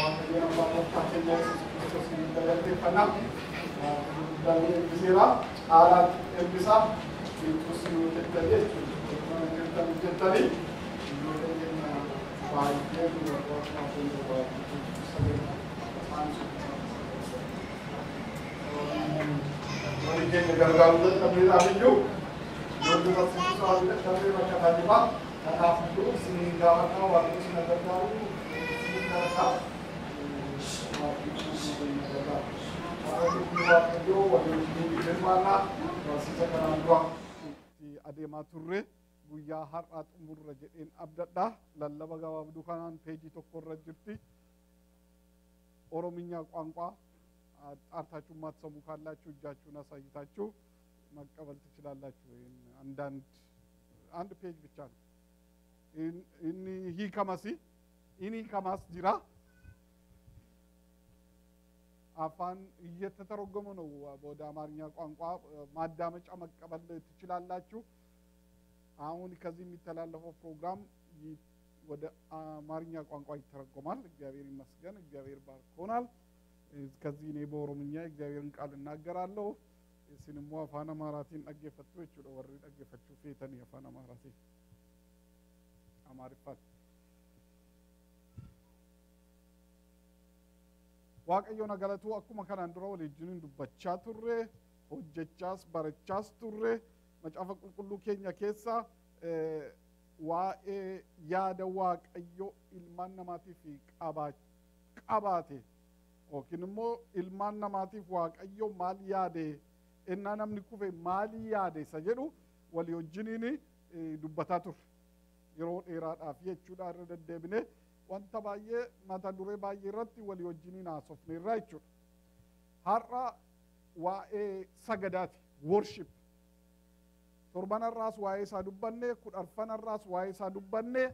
Waaqayyoon abbaa gooftaa keenya Yesuus Kiristoos ni galateeffanna. Guddaan eebbiseera. Caalaatti eebbisa. Fiixuus nu hojjettanii jechuudha. Mana jirtan hojjettanii ijoollee keenya baay'ee dubartoota baay'ee warri keenya gargaaruu dadhabneedhaaf iyyuu ijoollee barsiisuu sababii dadhabnee rakkataa jira. Kanaaf iyyuu isiniin gaafadhaa, Waaqayyo isin gargaaru, isiniin kadhadhaa. Waaqayyo dubbii Waaqayyoo walii wajjin hirmaannaa barsiisa kanaan dura itti adeemaa turre guyyaa har'aa xumurra jedheen abdadha. Lallaba gabaabduu kanaan peejii tokkorra jirti. ኦሮምኛ ቋንቋ አጣርታችሁ የማትሰሙ ካላችሁ እጃችሁን አሳይታችሁ መቀበል ትችላላችሁ። አንዳንድ አንድ ፔጅ ብቻ ነው። inni hiikamas inni hiikamas jira አፋን እየተተረጎመ ነው ወደ አማርኛ ቋንቋ፣ ማዳመጫ መቀበል ትችላላችሁ። አሁን ከዚህ የሚተላለፈው ፕሮግራም ወደ አማርኛ ቋንቋ ይተረጎማል። እግዚአብሔር ይመስገን። እግዚአብሔር ባርኮናል። ከዚህ እኔ በኦሮምኛ እግዚአብሔርን ቃል እናገራለሁ። isin immoo afaan Amaaraatiin dhaggeeffattu jechuudha. Warri dhaggeeffachuu feetanii afaan Amaaraatiin Amaariffaan. Waaqayyoon galatuu akkuma kanaan dura waliin dubbachaa turre, hojjechaas barachaas turre, macaafa qulqulluu keenya keessa waa'ee yaada Waaqayyoo ilmaan namaatiif qabaate yookiin immoo ilmaan namaatiif Waaqayyo maal yaade, ennaa namni kufe maal yaade isa jedhu walii wajjiniin dubbataa turre yeroo dheeraadhaaf jechuudha. Irra deddeebine wanta baay'ee mata duree baay'ee irratti walii wajjiniin haasofneerra jechuudha. Har'a waa'ee sagadaati, worship. Torbanarraas waa'ee isaa dubbanne, kudharfanarraas waa'ee isaa dubbanne,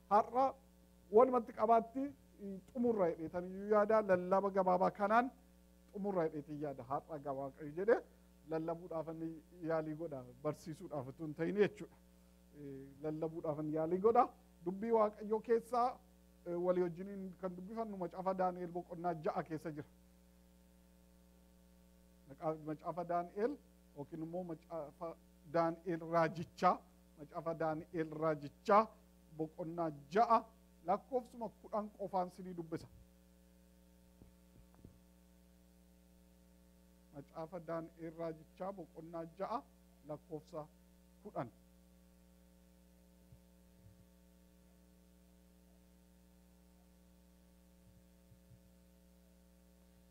har'a walumatti qabaatti xumurra jedheetaniyyuu yaada. Lallaba gabaabaa kanaan xumurra jedheetiin yaada. Har'a Waaqayyo jedhe lallabuudhaaf yaalii godha, barsiisuudhaaf utuu hin ta'in jechuudha. Lallabuudhaaf yaalii godha. Dubbii Waaqayyoo keessaa walii wajjiniin kan dubbifannu macaafa Daani'el boqonnaa 6 keessa jira. Macaafa Daani'el yookiin immoo macaafa Daani'el raajichaa, macaafa Daani'el raajichaa boqonnaa 6 lakkoofsuma 10 qofaan sinii dubbisa. Macaafa Daani'el raajichaa boqonnaa 6 lakkoofsa 10.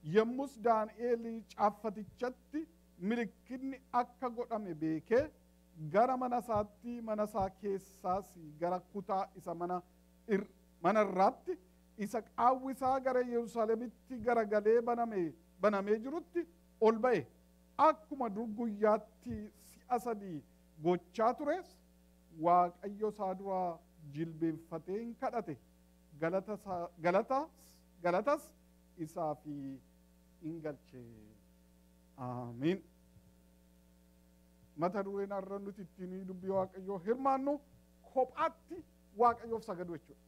Yommus Daani'el caaffatichatti milikinni akka godhame beekee gara mana isaatti, mana isaa keessaas gara kutaa isa mana irraatti isa qaawwi isaa gara Yerusaalemitti garagalee banamee jirutti ol ba'e. Akkuma dur guyyaatti si'a 3 gochaa tures Waaqayyo isaa duraa jilbeenfatee hin kadhate. Galatas isaaf hin galche. Aamiin. Mata dureen har'a nuti ittiin dubbii Waaqayyoo hirmaannu kophaatti Waaqayyoof sagaduu jechuudha.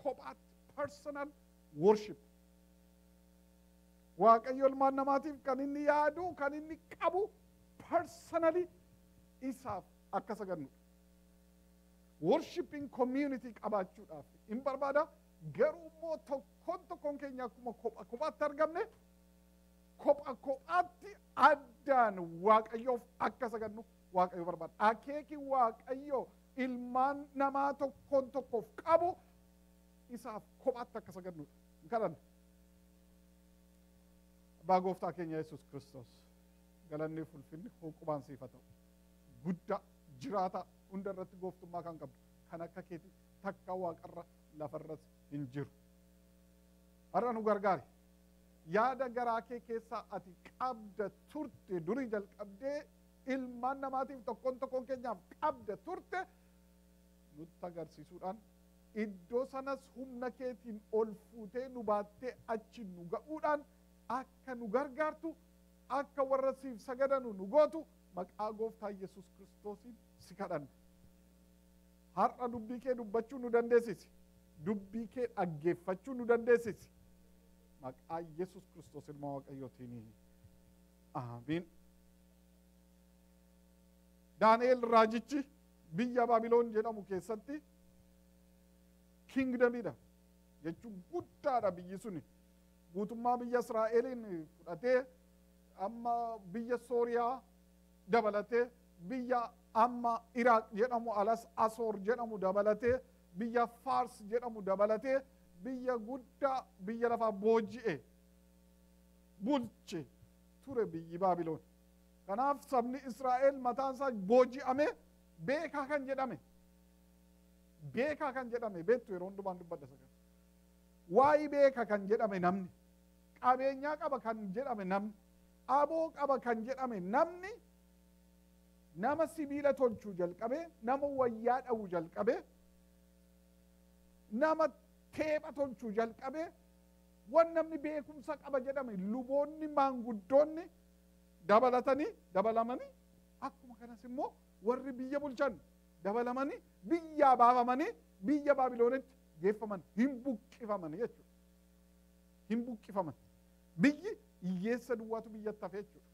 Kophaatti personal worship. Waaqayyo ilmaan namaatiif kan inni yaadu, kan inni qabu personally isaaf akka sagannudha. Worshiping community qabaachuudhaaf hin barbaada. Garuu immoo tokkoon tokkoon keenya akkuma kopha kophaatti argamne kopha kophaatti addaan Waaqayyoof akka sagannu Waaqayyo barbaada. Akeeki Waaqayyo ilmaan namaa tokkoon tokkoof qabu isaaf kophaatti akka sagannudha. Hin kadhanne. Abbaa gooftaa keenya Yesuus Kiristoos, galanni fulfinni huqubaan siif haa ta'u. Guddaa jiraata hunda irratti gooftummaa kan qabdu kan akka keetii takka waaqarra lafarras hin jiru. Har'a nu gargaari. Yaada garaa kee keessaa ati qabda turte durii jalqabdee ilmaan namaatiif tokkoon tokkoon keenyaaf qabda turte nutti agarsiisuudhaan iddoo sanas humna keetiin ol fuutee nu baattee achi nu ga'uudhaan akka nu gargaartu, akka warra siif sagadanu nu gootu maqaa gooftaa Yesuus Kiristoosiin si kadhanna. Har'a dubbii kee dubbachuu nu dandeessisi. Dubbii kee dhaggeeffachuu nu dandeessisi. Maqaa Yesuus Kiristoos ilma Waaqayyootiin. Aamiin. Daani'el raajichi biyya Baabiloon jedhamu keessatti kingdamiidha jechuun guddaadha biyyi suni. Guutummaa biyya Israa'eliin fudhatee amma biyya Sooriyaa dabalatee biyya amma Iraaq jedhamu alas Asoor jedhamu dabalatee biyya Faars jedhamu dabalatee biyya guddaa biyya lafaa booji'e bulche ture biyyi Baabiloon. Kanaaf sabni Israa'el mataan isaa booji'ame beekaa kan jedhame. Beekaa kan jedhame beektu yeroo hundumaan dubbadha isa kana. Waa'ee beeka kan jedhame namni, qabeenyaa qaba kan jedhame namni, aboo qaba kan jedhame namni nama sibiila tolchuu jalqabe, nama wayyaa dha'uu jalqabe, nama teepha tolchuu jalqabe, wan namni beekumsa qaba jedhame luboonni maanguddoonni dabalatanii dabalamanii akkuma kanas immoo warri biyya bulchan dabalamanii biyyaa baafamanii biyya Baabiloonitti geeffaman hin buqqifaman jechuudha. Hin buqqifaman. Biyyi hiyyeessa duwwaatu biyyatti hafe jechuudha.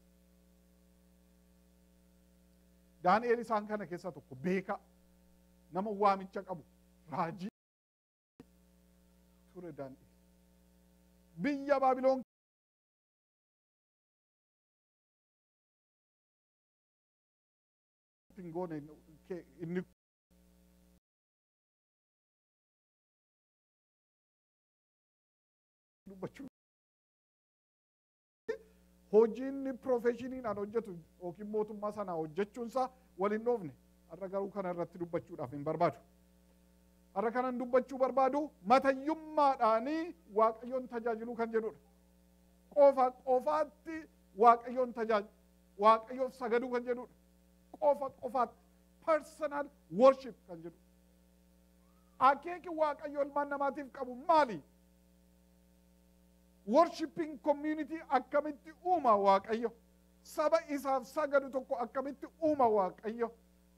Daani'el isaan kana keessaa tokko beekaa nama waamicha qabu raajii ture Daani'el. Biyya Baabiloon hin goone inni dubbachuu hojiin profeshiniidhaan hojjetu yookiin mootummaa sanaa hojjechuunsaa wal hin dhoofne. Har'a garuu kana irratti dubbachuudhaaf hin barbaadu. Har'a kanan dubbachuu barbaadu matayyummaadhaanii Waaqayyoon tajaajiluu kan jedhudha. Qofa qofaatti Waaqayyoon tajaajilu, Waaqayyoof sagaduu kan jedhudha. Qofa qofaatti personal worship kan jedhudha. Akeeki Waaqayyo ilmaan namaatiif qabu maali? Worshiping community akkamitti uuma Waaqayyo? Saba isaaf sagadu tokko akkamitti uuma Waaqayyo?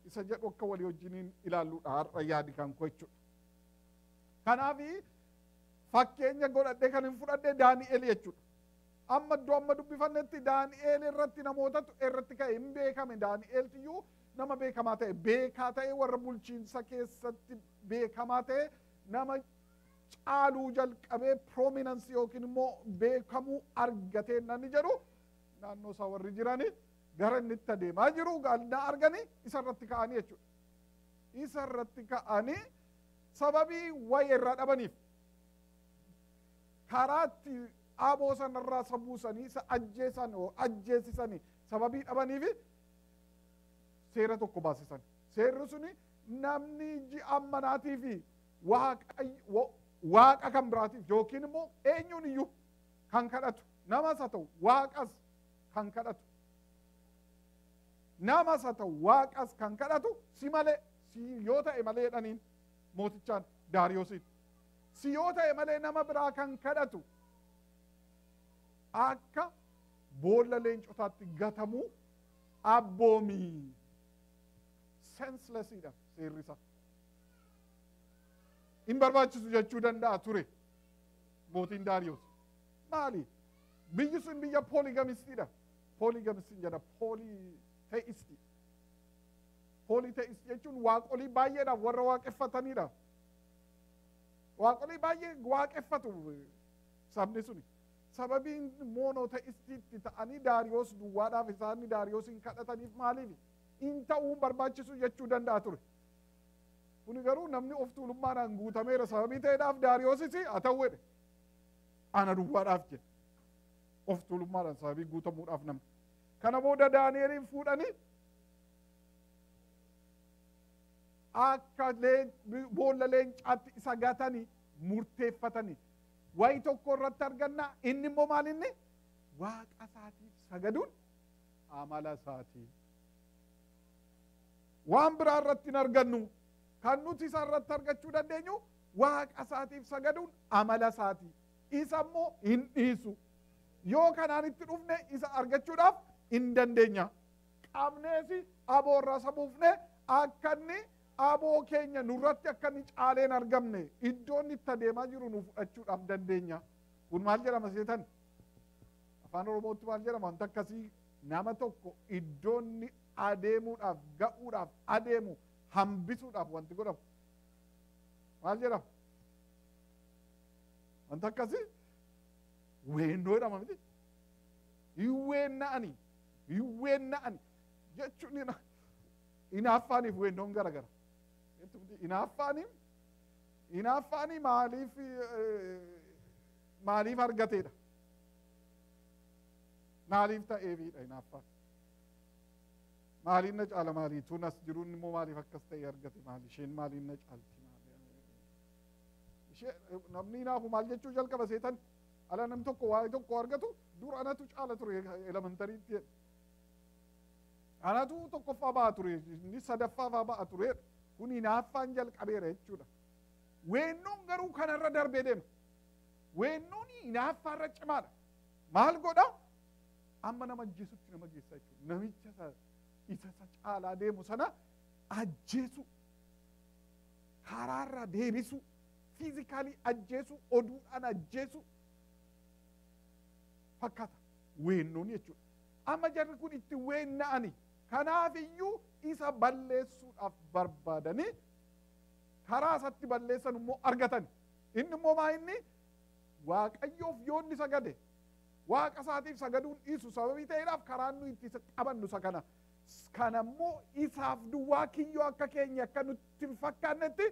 Isa jedhu akka walii wajjiniin ilaalluudha har'a yaadi kan koo jechuudha. Kanaaf fakkeenya godhadhee kan hin fudhadhe Daani'el jechuudha. Amma iddoo amma dubbifannetti Daani'el irratti namootatu irratti ka'e hin beekame. Daani'eltiyyuu nama beekamaa ta'e, beekaa ta'e, warra bulchiinsa keessatti beekamaa ta'e, nama caaluu jalqabee prominence yookiin immoo beekamuu argatee namni jedhu naannoo isaa warri jirani gara inni itti adeemaa jiru gaalnaa arganii isa irratti ka'anii jechuudha. Isa irratti ka'anii sababii wayii irraa dhabaniif karaatti aboo sanarraa isa buusanii isa ajjeesan ajjeesisanii sababii dhabaniif seera tokko baasisan. Seerri suni namni ji'a manaatii fi waaqa kan biraatiif yookiin immoo eenyuun iyyuu kan kadhatu, namas haa ta'u waaqas kan kadhatu, namas haa ta'u waaqas kan kadhatu si malee, si yoo ta'e malee jedhaniin mootichaan Daariyoosiin, si yoo ta'e malee nama biraa kan kadhatu akka boolla leencotaatti gatamuu abboomii. Senselessiidha seerri isaa. Hin barbaachisu jechuu danda'a ture mootiin Daariyoos. Maali? Biyyi sun biyya poolygamistiidha. Poolygamistiin jedha, polytheistii. Polytheistii jechuun waaqolii baay'eedhaaf warra waaqeffatanidha. Waaqolii baay'ee waaqeffatu sabni suni. Sababiin monotheistiitti ta'anii Daariyoos duwwaadhaaf isaanii Daariyoosiin kadhataniif maaliif? Hin ta'uu barbaachisu jechuu danda'a ture. Kuni garuu namni of tuulummaadhaan guutameera sababii ta'eedhaaf Daariyoosis haa ta'u jedhe. Ana duwwaadhaaf jedhe. Of tuulummaadhaan sababii guutamuudhaaf namni. Kana booda Daani'eliin fuudhanii akka boolla leencaatti isa gatanii murteeffatanii wayii tokko irratti arganna. Inni immoo maal inni? Waaqa isaatiif sagaduun amala isaatii. Waan biraa irratti hin argannu. Kan nuti isa irratti argachuu dandeenyu waaqa isaatiif sagaduun amala isaatii. Isa immoo hin dhiisu. Yoo kanaan itti dhufne isa argachuudhaaf hin dandeenya. Qabneesi aboo irraa isa buufne akka inni aboo keenya nurratti akka inni caaleen argamne iddoo inni itti adeemaa jiru nu fudhachuudhaaf dandeenya. Kun maal jedhama seetan? Afaan Oromootti maal jedhama? Wanta akkasii nama tokko iddoonni adeemuudhaaf ga'uudhaaf adeemu hambisuudhaaf wanti godhamu. Maal jedhama? Wanta akkasii weennoo jedhama miti. Hin weenna'ani jechuun inaaffaaniif weennoon garagara. Inaaffaanii maaliif argateedha? Maaliif ta'eefidha inaaffaan? Maaliin na caala maalii? Tun as jiruun immoo maaliif akkas ta'e argate maali? Isheen maaliin na caalti? Ishee namni inaafu maal jechuu jalqaba seetan? Ala namni tokko waa'ee tokko argatu dur anatu caala ture elementariitti jedha. Anatu tokkoffaa ba'a ture, inni sadaffaa ba'a ture. Kun inaaffaan jalqabeera jechuudha. Weennoon garuu kanarra darbee deema. Weennoon inaaffaarra cimaadha. Maal godha? Amma nama ajjeesutti nama geessa jechuudha. Namicha isa caalaa deemu sana ajjeesu, karaarra deebisu, fiizikaalii ajjeesu, oduudhaan ajjeesu fakkaata weennoon jechuudha. Amma jarri kun itti weenna'ani. Kanaafiyyuu isa balleessuudhaaf barbaadanii karaa isatti balleessan immoo argatan. Inni immoo maa inni Waaqayyoof yoo inni sagade Waaqa isaatiif sagaduun dhiisu sababii ta'eedhaaf karaan nu itti qabannu isa kana. Kanammoo isaaf duwwaa kiyyoo akka keenya akka nutti hin fakkaannetti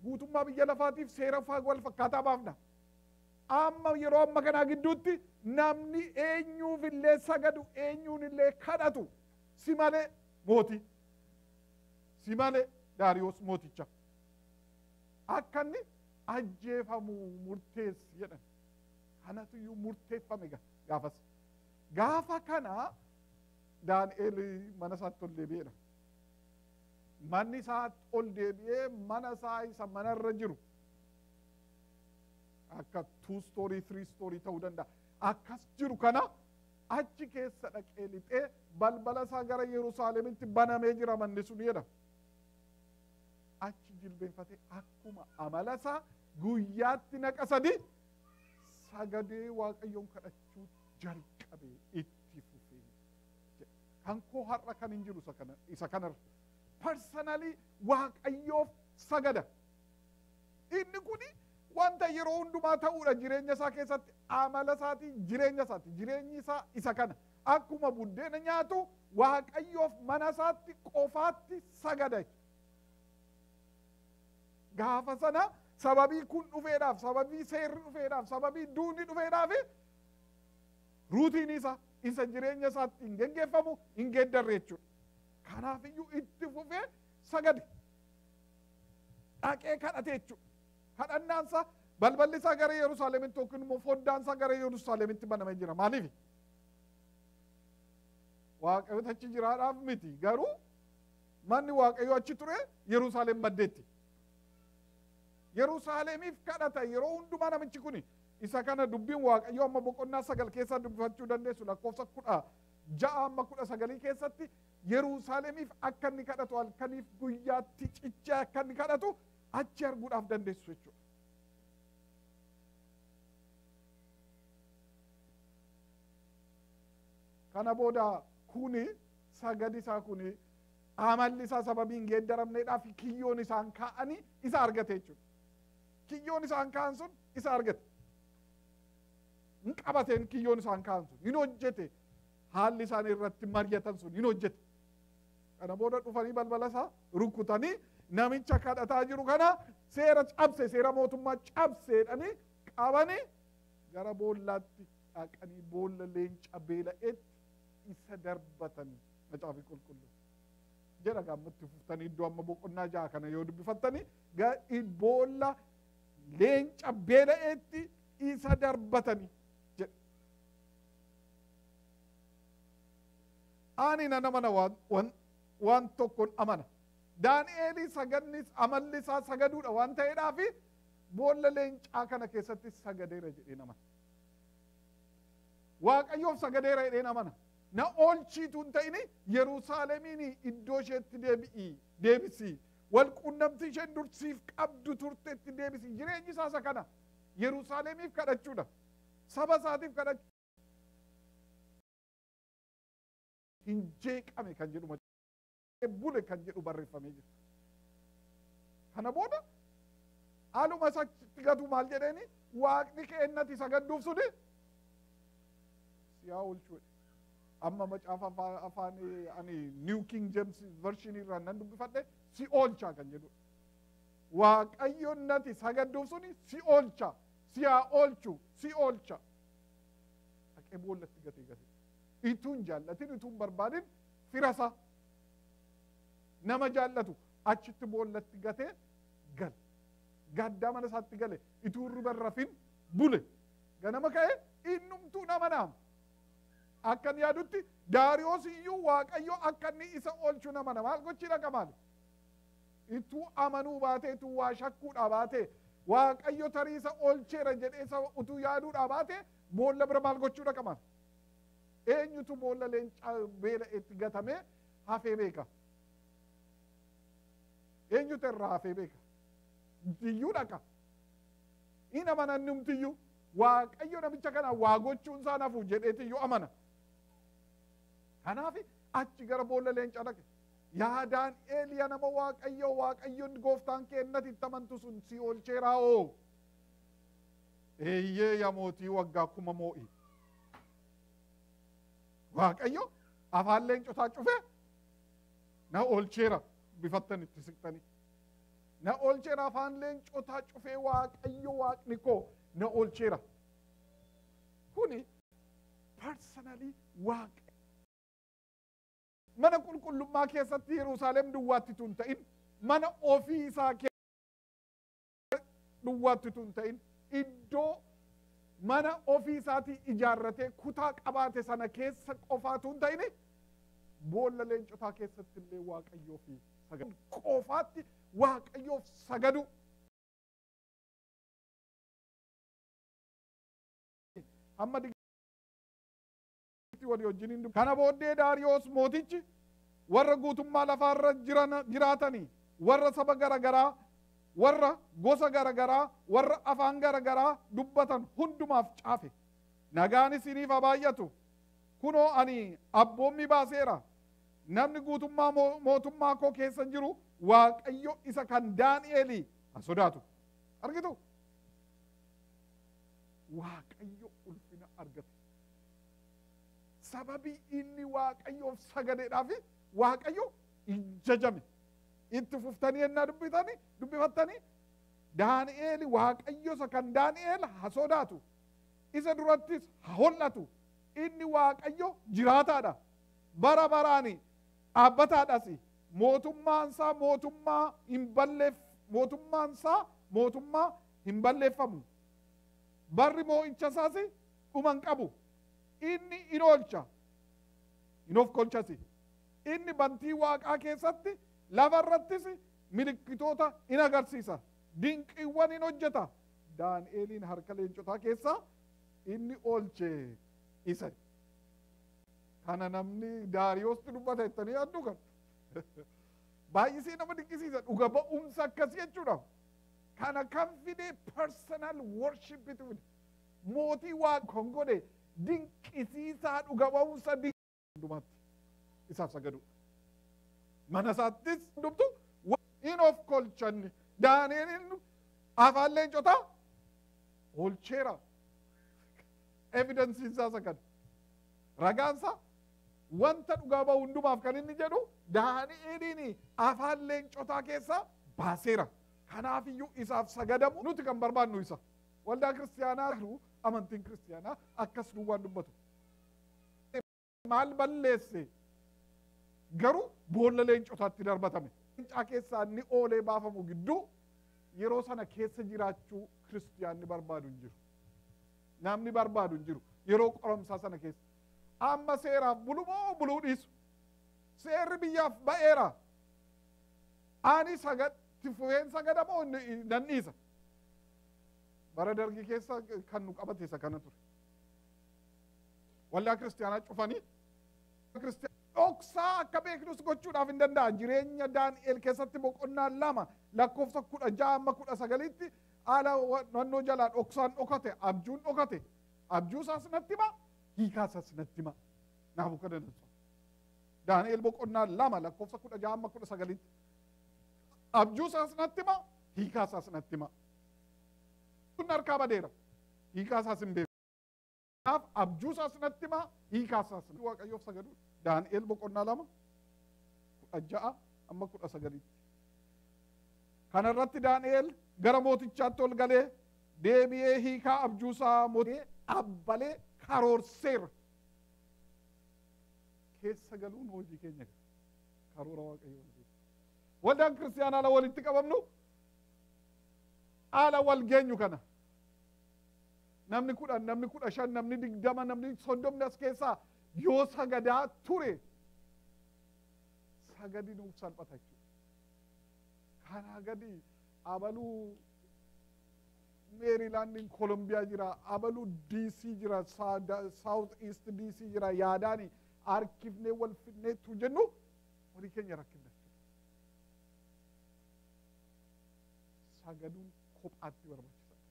guutummaa biyya lafaatiif seera wal fakkaataa baafna. Amma yeroo amma kanaa gidduutti namni eenyuuf illee sagadu eenyuun illee kadhatu si malee mootii, si malee Daariyoos mooticha akka inni ajjeefamu murteessi jedhan. Kanatu iyyuu murteeffame gaafas. Gaafa kana Daani'el mana isaatti ol deebi'eedha. Manni isaa ol deebi'ee mana isaa isa manarra jiru akka 2 story 3 story ta'uu danda'a. Akkas jiru kana achi keessa dhaqee lixee balbala isaa gara Yerusaalemitti banamee jira manni sun jedha. Achi jilbeenfatee akkuma amala isaa guyyaatti naqa sadi sagadee Waaqayyoon kadhachuu jalqabee itti fufee. Kan koo har'a kan hin jiru isa kanarra. Personally Waaqayyoof sagada. Inni kuni wanta yeroo hundumaa ta'uudha jireenya isaa keessatti amala isaatii jireenya isaati. Jireenyi isaa isa kana. Akkuma buddeena nyaatu Waaqayyoof mana isaatti qofaatti sagada. Gaafa sana sababii kun dhufeedhaaf, sababii seerri dhufeedhaaf, sababii duuni dhufeedhaaf ruutiin isaa isa jireenya isaatti hin geggeeffamu hin geeddarre jechuudha. Kanaafiyyuu itti fufee sagade. Dhaqee kadhate jechuudha. Kadhannaan isaa balballi isaa gara Yerusaalemitti yookiin immoo foddaan isaa gara Yerusaalemitti banamee jira. Maaliif? Waaqayyo achi jiraadhaaf miti. Garuu manni Waaqayyo achi ture Yerusaalem maddeetti. Yerusaalemiif kadhata yeroo hundumaa namichi kuni isa kana dubbiin Waaqayyo amma boqonnaa 9 keessa dubbifachuu dandeessu lakkoofsa 16 amma 19 keessatti Yerusaalemiif akka inni kadhatu halkaniif guyyaatti cichee akka inni kadhatu achi arguudhaaf dandeessu jechuudha. Kana booda kuni sagadi isaa kuni amalli isaa sababii hin geeddaramneedhaaf kiyyoon isaan kaa'anii isa argate jechuudha. Kiyyoon isaan kaa'an sun isa argate. Hin qabateen kiyyoon isaan kaa'an sun hin hojjete. Haalli isaan irratti mari'atan sun hin hojjete. Kana booda dhufanii balbala isaa rukutanii namicha kadhataa jiru kana seera cabse, seera mootummaa cabseedhanii qabanii gara boollaatti dhaqanii boolla leenca beela'eetti isa darbatanii macaafa qulqulluu jedha. Gammatti fuftanii iddoo amma boqonnaa 6 kana yoo dubbifattanii boolla leenca beela'eetti isa darbatanii jedha. Ani nan amana waan tokkoon amana. Daani'eelii sagadnis amalli isaa sagaduudha waan ta'eedhaaf boolla leencaa kana keessatti sagadeera jedheen amana. Waaqayyoof sagadeera jedheen amana. Na oolchiitu hin ta'ini Yerusaalemiin iddoo isheetti deebisi. Wal quunnamtii isheen dursiif qabdu turtetti deebisi. Jireenyi isaa isa kana. Yerusaalemiif kadhachuudha. Saba isaatiif kadhachuu hin jeeqame kan jedhu bule kan jedhu barreeffamee jira. Kana booda haaluma isatti gatu maal jedheeni waaqni keennati sagadduuf suni siyaa oolchuudha. Amma macaafa afaan ani New King James Version irraa nan dubbifadhe si oolchaa kan jedhudha. Waaqayyo nati sagadduuf suni si oolcha, si haa oolchu, si oolcha. Dhaqee boollatti gatee gate. Ituun jaallatin, ituun barbaadin firasa nama jaallatu achitti boollatti gatee gale. Gaddaa mana isaatti gale, ituu hirriba hin rafin bule. Ganama ka'ee innumtuu nama naama. Akkan yaadutti Daariyoos iyyuu Waaqayyo akka inni isa oolchu nama nama. Maal gochii dhaqa maali? Ituu amanuu baatee, ituu waa shakkuudhaa baatee, Waaqayyo tarii isa oolcheera jedhee isa utuu yaaduudhaa baatee boolla bira maal gochuu dhaqa maali? Eenyutu boolla leencaa beela'etti gatamee hafee beeka? Eenyutu irraa hafee beeka? Iyyuu dhaqa. Hin amanan numtiyyuu Waaqayyo namicha kana waa gochuun isaa nafu jedheetiyyuu amana. Kanaaf achi gara boolla leencaa dhaqe. Yaa Daani'eel yaa nama Waaqayyo, Waaqayyoon gooftaan kennati itti amantu sun si oolcheeraa oo. Eeyyee yaa mootii waggaa 1000 moo'i. Waaqayyo afaan leencotaa cufee na oolcheera bifattan itti siqtanii. Na oolcheera afaan leencotaa cufee Waaqayyo waaqni koo na oolcheera. Kuni personally Waaqa. Mana qulqullummaa keessatti Yerusaalem duwwaatti tun ta'in, mana ofii isaa duwwaatti tun ta'in, iddoo mana ofii isaatii ijaarratee kutaa qabaate sana keessa qofaa tun ta'in, boolla leencotaa keessatti illee Waaqayyoo fi sagadu. Qofaatti Waaqayyoof sagadu. Hamma digdamatti walii wajjin hin dubbanne. Kana booddee Daariyoos mootichi warra guutummaa lafaarra jiraatanii, warra saba garagaraa, warra gosa garagaraa, warra afaan garagaraa dubbatan hundumaaf caafe. Nagaan isiniif haa baay'atu. Kunoo ani abboommi baaseera. Namni guutummaa mootummaa koo keessa jiru Waaqayyo isa kan Daani'eelii haa sodaatu. Argitu? Waaqayyo ulfina argate. Sababii inni Waaqayyoof sagadeedhaaf Waaqayyo ijjajame. Itti fuftanii ennaa dubbifattanii Daani'eel Waaqayyo isa kan Daani'eel haa sodaatu. Isa durattis haa hollatu. Inni Waaqayyo jiraataadha. Bara baraani dhaabbataadhas. Mootummaan isaa mootummaa hin balleef, mootummaan isaa mootummaa hin balleeffamu. Barri moo'icha isaas dhuma hin qabu. Inni in oolcha, hin of kolchas. Inni bantii waaqaa keessatti lafarrattis milikkitoota in agarsiisa. Dinqiiwwan in hojjeta. Daani'eeliin harka leencotaa keessaa inni oolche isa. Kana namni Daariyoosti dubbata jettanii yaaddu kan. Baay'isee nama dinqisiisa. Dhuga ba'umsa akkasii jechuudha. Kana kan fide personal worship itu fide. Mootii waaqa kan godhe dinqisiisaa dhuga ba'umsa hundumaatti isaaf sagadu. Mana isaattis hundumtu in of kolchanni. Daani'eliin afaan leencotaa oolcheera. Evidensiin isaa isa kana. Ragaan isaa wanta dhugaa ba'u hundumaaf kan inni jedhu Daani'eliin afaan leencotaa keessaa baaseera. Kanaafiyyuu isaaf sagadamu nuti kan barbaannu isa. Waldaa kiristiyaanaa garuu amantiin kiristiyaanaa akkas duwwaan dubbatu. Maal balleesse? Garuu boolla leencotaatti darbatame. Leencaa keessaa inni oolee baafamu gidduu yeroo sana keessa jiraachuu kiristiyaanni barbaadu hin jiru. Namni barbaadu hin jiru yeroo qoramsaa sana keessa. Amma seeraaf bulu moo buluu dhiisu? Seerri biyyaaf ba'eera. Ani fufeen sagadamoo nan dhiisa? Bara dargii keessa kan nu qabate isa kana ture. Waldaa kiristiyaanaa cufanii dhoksaa akka beeknus gochuudhaaf hin danda'an. Jireenya Daani'el keessatti boqonnaa 2 lakkoofsa 16 amma 19tti haala naannoo jalaa dhoksaan dhokate, abjuun dhokate. Abjuu isaas natti hima, hiikaa isaas natti hima. Naabukadnezar. Daani'el boqonnaa 2 lakkoofsa 16 hamma 19tti. Abjuu isaas natti hima, hiikaa isaas natti hima. Kun harkaa badeera. Hiikaa isaas hin beeku. Kanaaf abjuu isaas natti hima, hiikaa isaas natti hima. Waaqayyoof sagaduu. Daani'el boqonnaa 2 16 hamma 19tti. Kanarratti Daani'el gara mootichaatti ol galee deebi'ee hiikaa abjuu isaa mootii abbalee karoorseera. Keessa galuun hojii keenya karoora Waaqayyoo. Waldaan kiristaanaa ala walitti qabamnu, ala wal geenyu kana. Namni 10, namni 15, namni 20, namni 30 as keessaa yoo sagadaa ture sagadi nuuf salphata jechuudha. Kanaa gadi abaluu Meerilaandiin Kolombiyaa jira, abaluu DC jira, South East DC jira, yaadaani harkifnee wal fidneetu jennu walii keenya rakkifna jechuudha. Sagaduun kophaatti barbaachisaadha.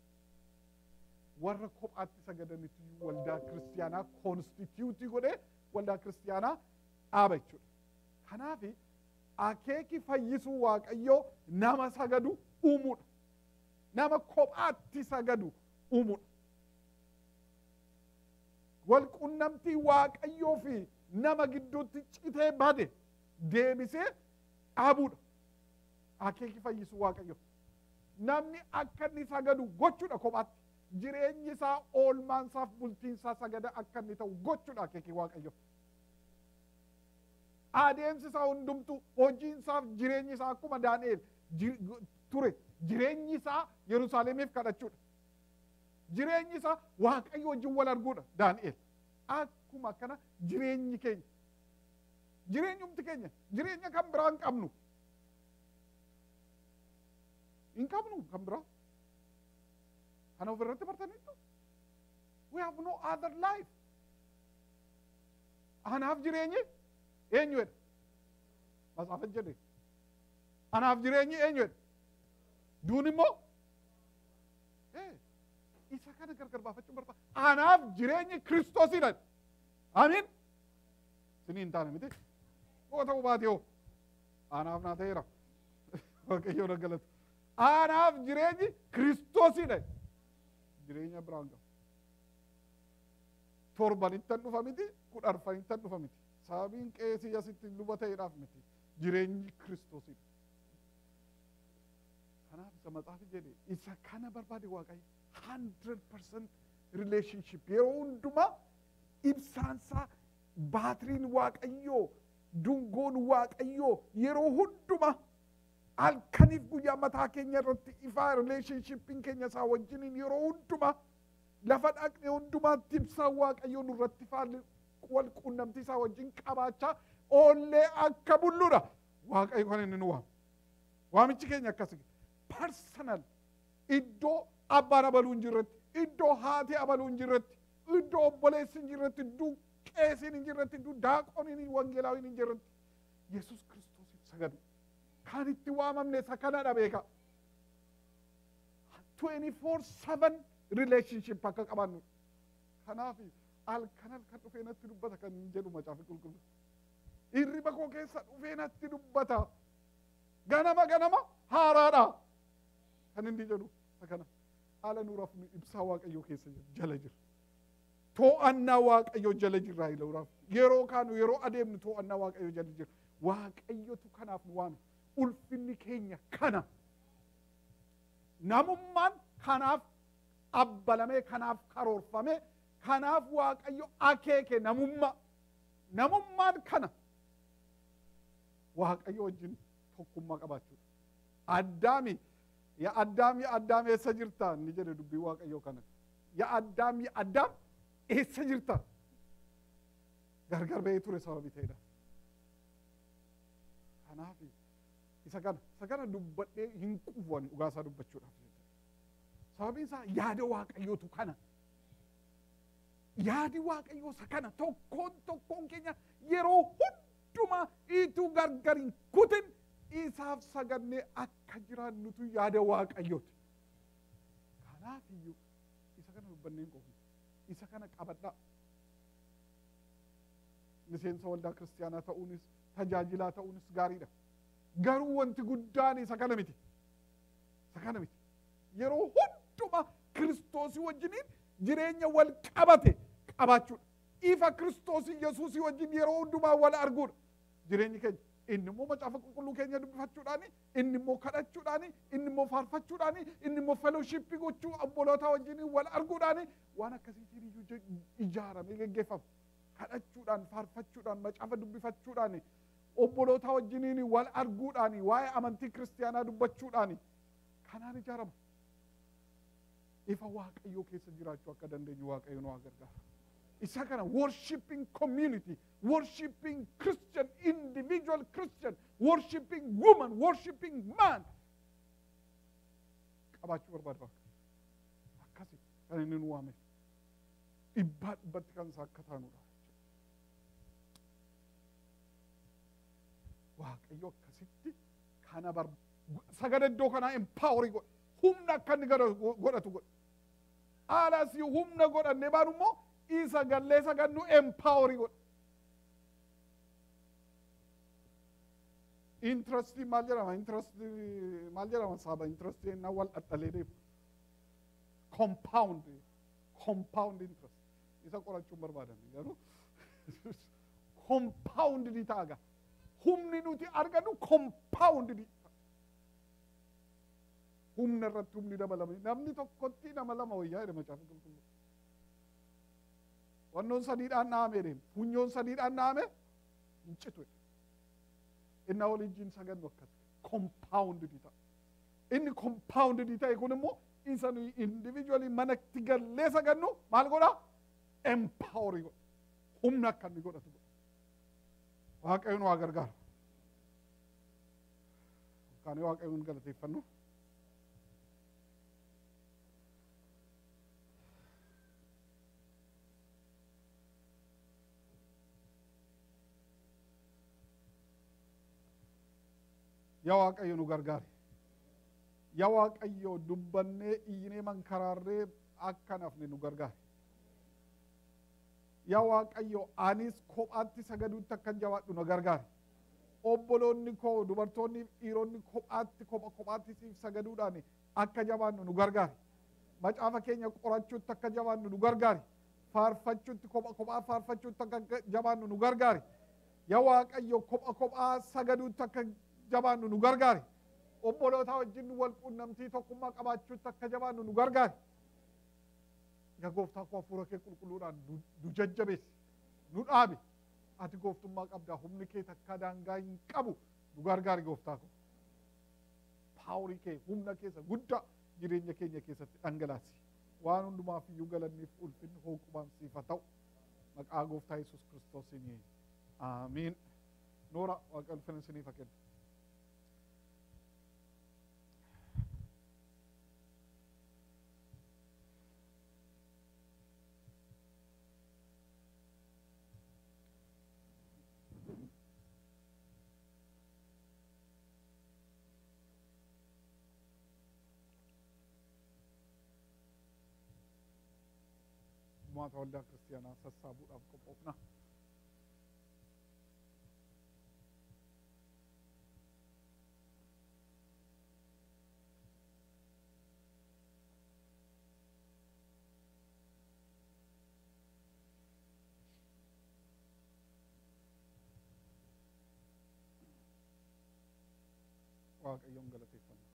Warra kophaatti sagadanitti waldaa kiristaanaa constitute godhee waldaa kiristaanaa dhaaba jechuudha. Kanaaf akeeki fayyisuu Waaqayyoo nama sagadu uumuudha. Nama kophaatti sagadu uumuudha. Wal qunnamtii Waaqayyoo fi nama gidduutti citee bade deebisee dhaabuudha. Akeeki fayyisuu Waaqayyoo. Namni akka inni sagadu gochuudha kophaatti. Jireenyi isaa, oolmaan isaaf bultiin isaa sagada akka inni ta'u gochuudha akeeki Waaqayyoo. Adeemsi isaa hundumtuu, hojiin isaaf jireenyi isaa akkuma Daani'el ture. Jireenyi isaa Yerusaalemiif kadhachuudha. Jireenyi isaa Waaqayyo wajjin wal arguudha Daani'el. Akkuma kana jireenyi keenya. Jireenyumti keenya jireenya kan biraa hin qabnu. Hin qabnu kan biraa. Kana ofirratti bartaniittu. We have no other life. Anaaf jireenyi eenyu jedha? Matsaafa jedhe. Anaaf jireenyi eenyu jedha? Duun immoo isa kana gargar baafachuun barbaada. Anaaf jireenyi Kiristoosidha. Amiin. Sinii hin taane miti. Yoo ta'uu baate hoo? Anaaf naa ta'eera. Waaqayyoon galatu. Anaaf jireenyi Kiristoosidha. Jireenya biraan qabu. Torbanittan dhufa miti, kudharfanittan dhufa miti. Sababiin qeesii asitti luba ta'eedhaaf miti. Jireenyi Kiristoosidha. Kanaaf isa matsaafi jedhe isa kana barbaade Waaqayyo 100% relationship yeroo hundumaa ibsaansaa, baatiriin Waaqayyoo, dungoon Waaqayyoo yeroo hundumaa halkaniif guyyaa mataa keenya irratti ifaa, relationshipiin keenya isaa wajjiniin yeroo hundumaa lafa dhaqne hundumaatti ibsaan Waaqayyoo nurratti ifaa, wal quunnamtii isaa wajjin qabaachaa oollee akka bulluudha. Waaqayyo kan inni nu waamu. Waamichi keenya akkasii. Personal iddoo abbaan abaluu hin jirretti, iddoo haati abaluu hin jirretti, iddoo obboleessi hin jirretti, iddoo qeesiin hin jirretti, iddoo daaqoniin wangeelaawiin hin jirretti Yesuus Kiristoosiif sagadu. Kan itti waamamne isa kanadha beeka. 24/7 relationship akka qabaannu. Kanaaf halkan halkan dhufee natti dubbata kan jedhu Macaafa Qulqulluu. Hirriba koo keessa dhufee natti dubbata. Ganama ganama haaraadha. Kan inni jedhu isa kana. Haala nu rafnu ibsaa Waaqayyoo keessa jala jira. To'annaa Waaqayyoo jala jirra yeroo rafnu. Yeroo kaanu, yeroo adeemnu to'annaa Waaqayyoo jala jira. Waaqayyotu kanaaf nu waame. Ulfinni keenya kana. Namummaan kanaaf abbalamee, kanaaf karoorfamee, kanaaf Waaqayyo akeeke namummaa. Namummaan kana Waaqayyo wajjin tokkummaa qabaachuudha. Addaami, yaa Addaam, yaa Addaam, eessa jirta? Inni jedhe dubbii Waaqayyoo kana. Yaa Addaam, yaa Addaam, eessa jirta? Gargar ba'ee ture sababii ta'edha. Kanaaf isa kana dubbadhee hin quufu ani dhugaa isaa dubbachuudhaaf. Sababiin isaa yaada Waaqayyootu kana. Yaadi Waaqayyoo isa kana, tokkoon tokkoon keenya yeroo hundumaa ituu gargar hin kutin isaaf sagannee akka jiraannutu yaada Waaqayyooti. Kanaaf iyyuu isa kana dubbannee hin quufnu. Isa kana qabadhaa. Miseensa waldaa kiristiyaanaa ta'uunis tajaajilaa ta'uunis gaariidha. Garuu wanti guddaan isa kana miti. Isa kana miti. Yeroo hundumaa Kiristoosii wajjiniin jireenya wal qabate qabaachuudha. Ifa Kiristoosii Yesuusii wajjin yeroo hundumaa wal arguudha. Jireenyi keenya inni immoo macaafa qulqulluu keenya dubbifachuudhaani, inni immoo kadhachuudhaani, inni immoo faarfachuudhaani, inni immoo fellowship gochuu obboloota wajjin wal arguudhaani waan akkasiitiin iyyuu ijaaramee geggeeffama. Kadhachuudhaan, faarfachuudhaan, macaafa dubbifachuudhaani, obboloota wajjiniin wal arguudhaani, waa'ee amantii kiristiyaanaa dubbachuudhaani kanaan ijaarama. Ifa Waaqayyoo keessa jiraachuu akka dandeenyu Waaqayyo nu haa gargaaru. Isa kana worshiping community, worshiping Christian, individual Christian, worshiping woman, worshiping man qabaachuu barbaada Waaqayyo. Akkasi kan inni nu waameef. Dhibbaa dhibbatti kan isaa akka taanudha. Waaqayyo akkasitti kana sagada iddoo kanaa empowerii godhe. Humna akka inni godhatu godhe. Alas humna godhannee baanu immoo isa gallee sagannu empowerii godhe. Interestii maal jedhama? Interestii maal jedhama saaba? Interestii innaa wal dhadhalee deemu. Compound. Compound interest. Isa qorachuun barbaadan garuu compound ni ta'a gaa. Humni nuti argannu compound ni ta'a. Humna irratti humni dabalame. Namni tokkotti nama lama wayyaa jedha macaafa qulqulluu. Wannoon sadiidhaan dhahamee deema. Funyoon sadiidhaan dhahame hin citu. Inni waliin sagannu akkas compound ni ta'a. Inni compound ni ta'e kun immoo isa nuyi individually manatti gallee sagannu maal godhaa? Empowerii godha. Humna akka inni godhatu godha. Waaqayyo nu haa gargaaru. Kaanee Waaqayyoon galateeffannu. Yaa Waaqayyo nu gargaari. Yaa Waaqayyo dubbannee iyyinee mankaraarree akka nafne nu gargaari. Yaa Waaqayyo anis kophaatti sagaduutti akkan jabaadhu nu gargaari. Obboloonni koo dubartoonni dhiironni kophaatti kopha kophaatti siif sagaduudhaan akka jabaannu nu gargaari. Macaafa keenya qorachuutti akka jabaannu nu gargaari. Faarfachuutti kopha kophaa faarfachuutti akka jabaannu nu gargaari. Yaa Waaqayyo kopha kophaa sagaduutti akka jabaannu nu gargaari. Obboloota wajjin wal quunnamtii tokkummaa qabaachuutti akka jabaannu nu gargaari. Yaa gooftaa koo hafuura kee qulqulluudhaan nu jajjabeessi, nu dhaabi. Ati gooftummaa qabdaa, humni kee takka daangaa hin qabu. Nu gargaari gooftaa koo. Paaworii kee humna keessa guddaa jireenya keenya keessatti dhangalaasi. Waan hundumaaf iyyuu galanniif ulfinni hooqubaan siif haa ta'u. Maqaa gooftaa Yesuus Kiristoosiin aamiin. Noora Waaqa ulfina isiniif haa kennu. Gumaata waldaa kiristiyaanaa sassaabuudhaaf qophoofna. Waaqayyoon galateeffanna.